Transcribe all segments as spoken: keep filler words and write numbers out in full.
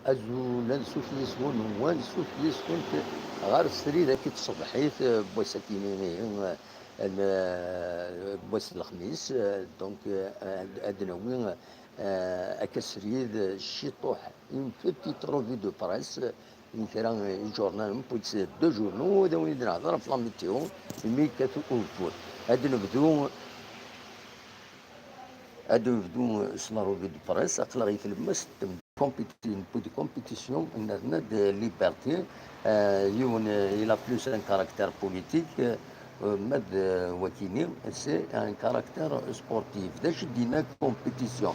Azul, ansuf yis-wen, wa ansuf yis-went ɣer srid akk tṣebḥit, eh, n wass akini, eh, n, eh, n wass n lexmis, eh, donc, eh, ad, ad nawi, eh, akka srid, eh, ciṭuḥ, une petite revue de presse, eh, n kra n ijournal, n plus de deux journaux, ad awen-d-nehder ɣef la météo, imi yekkat ugeffur. Ad nebdu, ad nebdu s la revue de presse, aql-aɣ i tlemmast, compéti-, un peu de compétition, nerna-d Liberté, euh, yiwen, euh, il a plus un caractère politique, euh, ma d, euh, wakini, c'est un caractère sportif. D acu d-yenna compétition?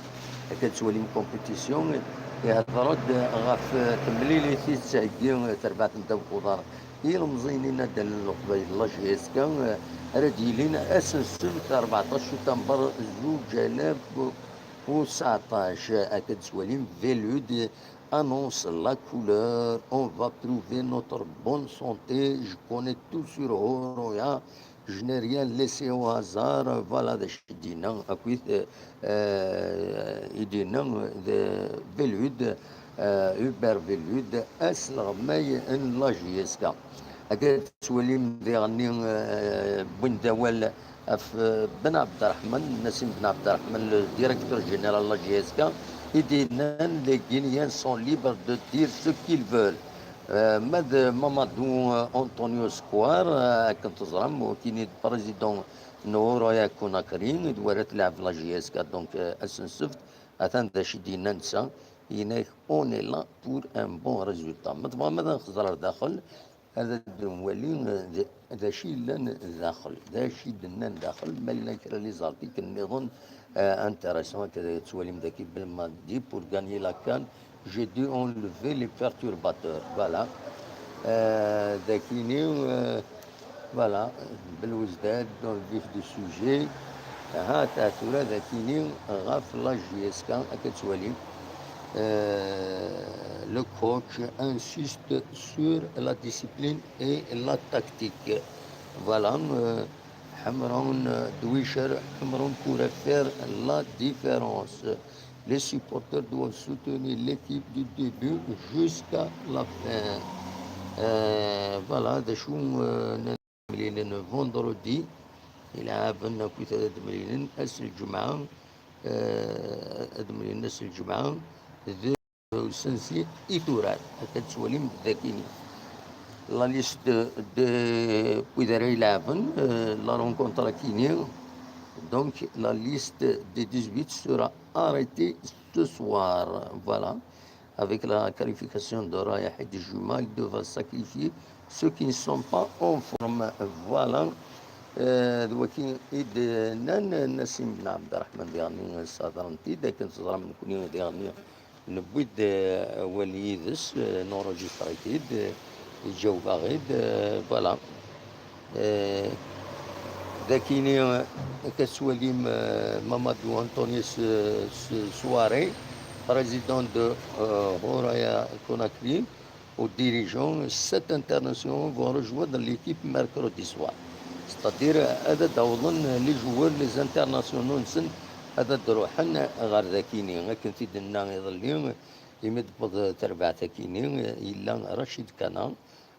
Akka tettwalim compétition, ihedder-d ɣef temlilit i tettheggi terbaɛt n ddaw n uḍar i yilmeẓyen inaddalen n Leqbayel, la J S K, ara d-yilin ass n ssebt rbeɛṭac september zuǧ alaf u tseɛṭac. Akka tettwalim Velud annonce la couleur, on va prouver notre bonne santé, je connais tout sur Horoya, je n'ai rien laissé au hasard, voilà d acu i d-yenna, akkit, euh, i d-yenna d Velud, euh, Hubert Velud, asleɣmay n la J S K. Akka tettwalim diɣenni, euh, wwin-d awal ɣef, euh, Ben Abderrahmane, Nassim Ben Abderrahmane, le directeur général de la J S K, i d-yennan: les Guinéens sont libres de dire ce qu'ils veulent. Euh, ma d Mamadou, euh, Antonio Square, euh, akken teẓram, wakini d président n Horoya Conakry, d wara tleɛb la J S K, donc, euh, ass n ssebt, atan d acu i d-yenna netta, yenna-ak: on est là pour un bon résultat. Ma tebɣam ad nxeẓer ar daxel, ad d-nwali, eh, d, d acu yellan daxel, d acu i d-nnan daxel, ma llan kra les articles nniḍen, eh, intéressants, akka tettwalim daki belma dit pour gagner la CAN, j'ai dû enlever les perturbateurs. Voilà. Eh, dakini, eh, voilà, Belwejdad dans le vif du sujet. Ha, ta tura dakini ɣef la J S K, akka tettwalim. Euh, le coach insiste sur la discipline et la tactique. Voilà, euh, Hamron, euh, Dwisher, Hamron pourrait faire la différence. Les supporters doivent soutenir l'équipe du début jusqu'à la fin. Euh, voilà, d acu, euh, ad mlilen vendredi, ilɛaben akkit ad mlilen ass n lǧemɛa, euh, ad mlilen ass n lǧemɛa d usensi i turar, akka tettwalim dakini. La liste de wid ara ilɛaben, euh, la rencontre akini. Donc, la liste des dix-huit sera arrêtée ce soir. Voilà. Avec la qualification de Rayahi de Juma, il devra sacrifier ceux qui ne sont pas en forme. Voilà. Euh, d waki i d-nnan Nassim Ben Abderrahmane diɣenni, ssadren-t-id, akken teẓram nekni diɣenni newwi-d, euh, awal yid-s, euh, nenregistré-t-id, euh, iǧaweb-aɣ-id, euh, voilà. Euh, dakini, euh, akka tettwalim, euh, Mamadou Antonio S-, S-, Souare, président de, euh, Horoya Conakry, aux dirigeants: sept internationaux vont rejoindre l'équipe mercredi soir. C'est-à-dire, euh, ad d-awḍen les joueurs, les internationaux-nsen ad d-ruḥen ɣer dakini. Akken t-id-nenna iḍelli, imi d-tewweḍ terbaɛt akini, yella Rachid Kana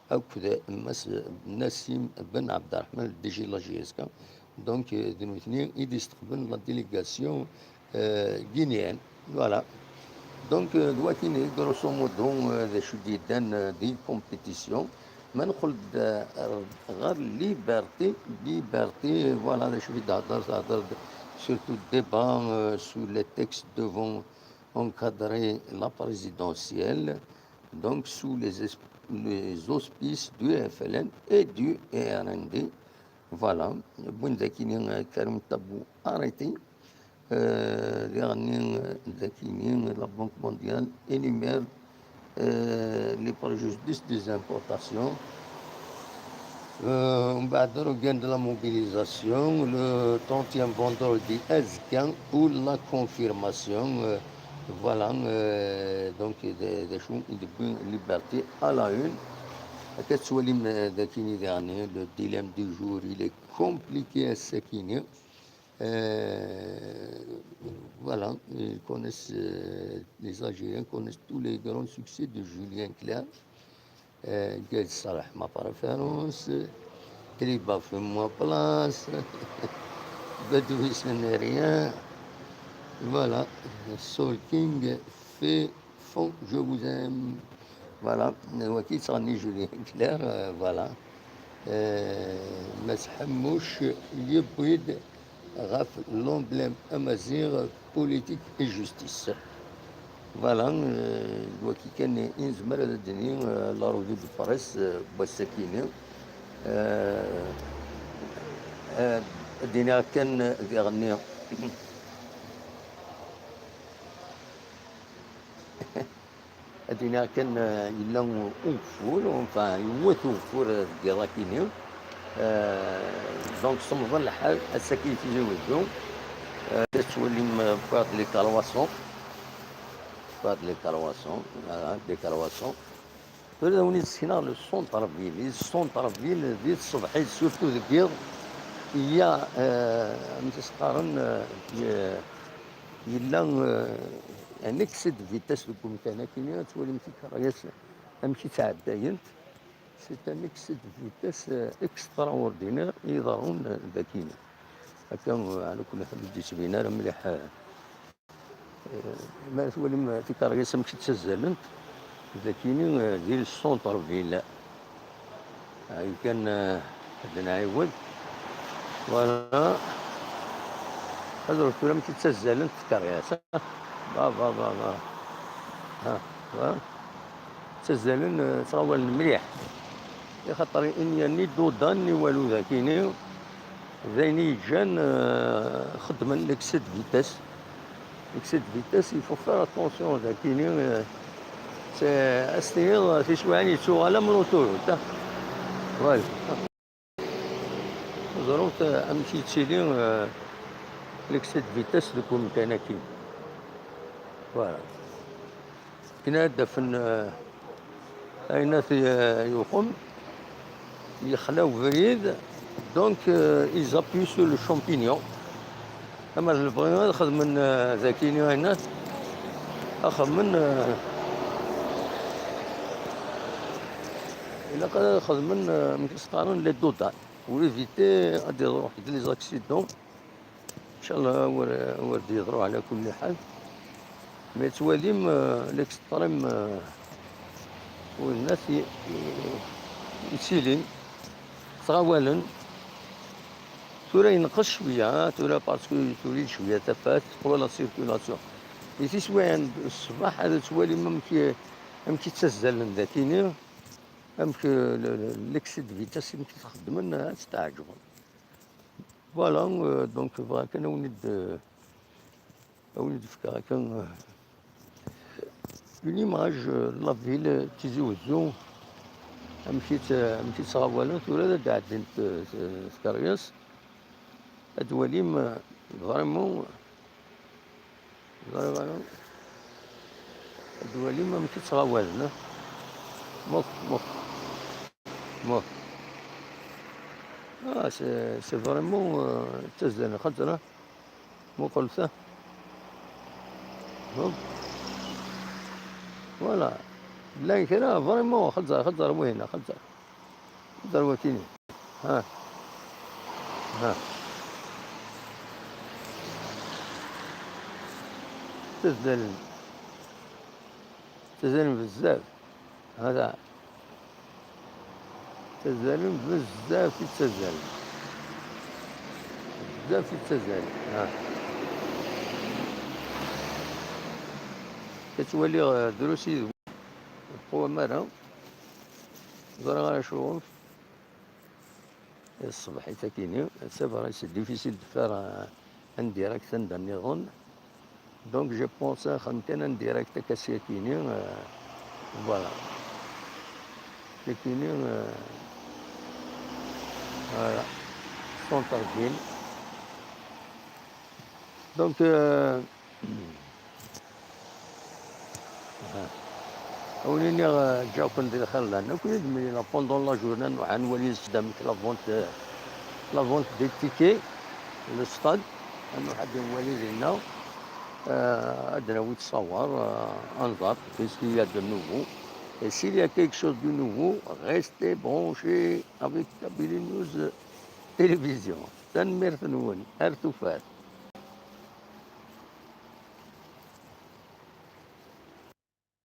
akked Mass Nassim Ben Abderrahmane, D G la J S K. Donc, euh, d nutni i d-isteqblen la délégation, euh, guinéenne. Voilà. Donc, euh, d wakini, grosso modo, euh, d acu d-yeddan, euh, di compétition. Ma nqel-d, euh, ɣer Liberté, Liberté, voilà, d acu i d-thedder, thedder-d surtout débat, euh, sur les textes devant encadrer la présidentielle, donc sous les es-, les auspices du F L N et du R N D. Voilà. Bon, dakini, euh, Karim Tabou arrêté. Euh, diɣenni, euh, dakini, la Banque mondiale énumère, euh, les préjudices des importations. Euh, on va regain de la mobilisation le trente et un vendredi azekka pour la confirmation. Euh, voilà, euh, donc, d, d acu i d-yewwi Liberté à la une. Akka tettwalim, euh, dakini diɣenni, le dilemme du jour, il est compliqué ass-akini. Euh, voilà, ils connaissent, euh, les Algériens connaissent tous les grands succès de Julien Clerc. Euh, Gaël Salah, ma préférence. Triba, fais-moi place. Badouis, ce n'est rien. Voilà, Soul King fait fond, je vous aime. Voilà, waki yettɣenni Julien Clerc, euh, voilà. Euh, Mass Ḥemmuc yewwi-d ɣef l'emblème amaziɣ, politique et justice. Voilà, euh, d waki kan i nezmer ad d-nini, euh, la revue de presse, euh, n wass-akini. Euh, euh, ad d-iniɣ kan diɣenni. Ad d-iniɣ kan, euh, yella ugeffur, enfin, yewwet ugeffur, euh, deg yiḍ-akini. Euh, donc, semmeḍ lḥal, ass-agi i Tizi Wezzu. Euh, la tettwalim, euh, wwiɣ-d les croissants. Wwiɣ-d les croissants, voilà, des croissants. Tura ad awen-d-sekneɣ le centre-ville. Le centre-ville, di tṣebḥit, surtout deg yiḍ, il y a, euh, amek i s-qqaren, euh, y-, yella, euh, un excès de vitesse deg umkan-akini, ad twalim tikeryas amek i ttɛeddayent. C'est un excès de vitesse, euh, extraordinaire i iḍerrun, euh, dagini. Akka, euh, ɛla kulli ḥal, ur d-yettbin ara mliḥ, euh, euh, ma twalim tikeryas amek i ttazzalent, dagini, euh, di le centre-ville. Ay kan, eh, ad nɛiwed. Voilà. Ad ur tura amek i ttazzalent tkeryas, ha? Ba, ba, ba, ba. Ha, voilà. Ttazzalen, eh, ttɣawalen mliḥ. Ixaṭer i-, i-, ni d uḍan ni walu dagini. D ayen i yeǧǧan, eh, xeddmen l'excès de vitesse. L'excès de vitesse, il faut faire attention, dagini, euh, c'est, ad s-tiniḍ tiswiɛin yettuɣal am l'autoroute, ah. Voilà. Teẓrumt, euh, amek yettili, euh, l'excès de vitesse deg umkan-agi. Voilà. Akken ad d-afen, euh, ayen ad t-, euh, yuqem. Yexla ubrid, donc, euh, ils appuient sur le champignon. Amer lebɣi ad xedmen, euh, dagini ayen ad xedmen, euh, ilaq ad xedmen, euh, amek i s-qqaren, les dodans, pour éviter ad d-iḍru ḥedd les accidents. Inchallah, ur, ur d-yeḍru ɛla kulli ḥal. Mais tettwalim, euh, l'extrême, euh, win-nni i, i, yettilin, ttɣawalen. Tura yenqes cwiya, ha, tura parce que tuli-d cwiya tafat, teqwa la circulation. Di tiswiɛin n ṣṣbeḥ, ad tettwalim amek, amek i ttazzalen dagini, amek, euh, le, le, l'excès de vitesse, amek i t-xeddmen, ad tɛeǧbem. Voilà, euh, donc, bɣiɣ kan ad wen-id-, euh, ad wen-id-fkeɣ kan, euh, une image, euh, de la ville, euh, Tizi Wezzu, amek i tt-, amek i ttɣawalen, tura ad d-ɛeddint, euh, s-, tkeryas, ad twalim, euh, vraiment, Voilà, voilà. Ad twalim amek i ttɣawalen, ha? Mut, mut. Mut. Ah, c'est, c'est vraiment, euh, ttazzalen, xaṭer, ha? Muqel ta. Hum. Voilà. Llan kra, vraiment, xaṭer, xaṭer wihin, xaṭer. Ẓer wakini. Ha. Ha. Ttazzalen. Ttazzalen bezzaf. Hada. Ttazzalen bezzaf i ttazzalen. Bezzaf i ttazzalen. Ha. Tettwali, eh, drus yid-wen. Ur teqwam ara. Ẓriɣ ara acu. Ṣṣbeḥ-it akini, c'est vrai, c'est difficile de faire un, un direct anda nniḍen. Donc, j'ai pensé ad xedmeɣ kan un direct akka si akini, euh, voilà. Si akini, euh, voilà. Centre-ville. Donc, euh, a wen-iniɣ, euh, ǧǧiɣ-ken di lxir llan akk yid-m, pendant la journée, nruḥ ad nwali s-, amek la vente, euh, la vente des tickets, le stade. Ad nruḥ ad nwali dinna, euh, ad d-nawi ttṣawer, euh, ad nẓer qu'est-ce qu'il y a de nouveau. Et s'il y a quelque chose de nouveau, restez branchés avec Kabylie News Télévision. Tanemmirt-nwen, ar tufat.